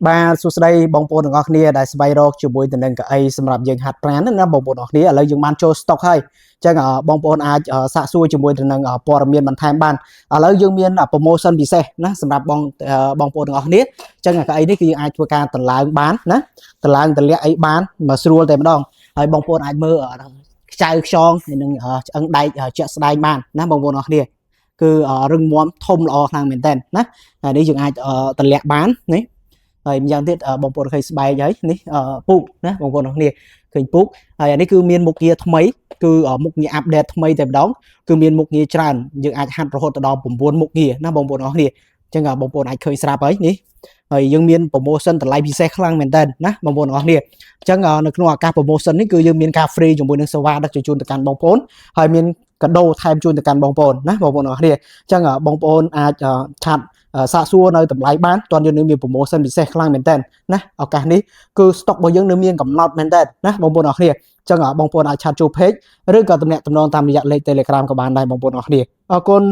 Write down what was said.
បាទសួស្តីបងប្អូនទាំងអស់គ្នាដែលស្វែងរកជាមួយទៅនឹងកៅអីសម្រាប់យើងហាត់ប្រាណណាបងប្អូនទាំងអស់គ្នាឥឡូវយើងបានចូល stock ហើយអញ្ចឹងបងប្អូនអាចសាកសួរជាមួយទៅនឹងព័ត៌មានបន្ថែមបានឥឡូវយើងមាន promotion ពិសេសណាសម្រាប់បងបងប្អូនទាំងអស់គ្នាអញ្ចឹងកៅអីនេះគឺយើងអាចធ្វើការតម្លើងបានណាតម្លើងតម្លាក់អីបានមកស្រួលតែម្ដងហើយបងប្អូនអាចមើលខ្ចៅខ្យងហើយនឹងឆ្អឹងដែកជាក់ស្ដែងបានណាបងប្អូនទាំងអស់គ្នាគឺរឹងមាំធំល្អខ្លាំងមែនតើណាហើយនេះយើងអាចតម្លាក់បាននេះ ហើយម្យ៉ាងទៀតបងប្អូនឃើញស្បែកហើយនេះពូកណាបងប្អូនទាំងគ្នាឃើញពូកហើយអានេះគឺមានមុខងារថ្មីគឺមុខងារ update ថ្មីតែម្ដងគឺមានមុខងារច្រើនយើងអាចហាត់រហូតដល់9មុខងារណាបងប្អូនទាំងគ្នាអញ្ចឹងបងប្អូនអាចឃើញស្រាប់ហើយនេះហើយយើងមាន promotion តម្លៃពិសេសខ្លាំងមែនតើណាបងប្អូនទាំងអស់គ្នាអញ្ចឹងនៅក្នុងឱកាស promotion នេះគឺយើងមានការ free ជាមួយនឹងសេវាដឹកជញ្ជូនទៅកាន់បងប្អូនហើយមានកាដូថែមជូនទៅកាន់បងប្អូនណាបងប្អូនទាំងអស់គ្នាអញ្ចឹងបងប្អូនអាច chat សាកសួរនៅតម្លៃបានតន់យើងនឹងមាន promotion ពិសេសខ្លាំងមែនតើណាឱកាសនេះគឺ stock របស់យើងនៅមានកំណត់មែនតើណាបងប្អូនអរគ្នាអញ្ចឹងបងប្អូនអាច chat ចូល page ឬក៏ទំនាក់ទំនងតាមរយៈលេខ Telegram ក៏បានដែរបងប្អូនអរគ្នាអរគុណ។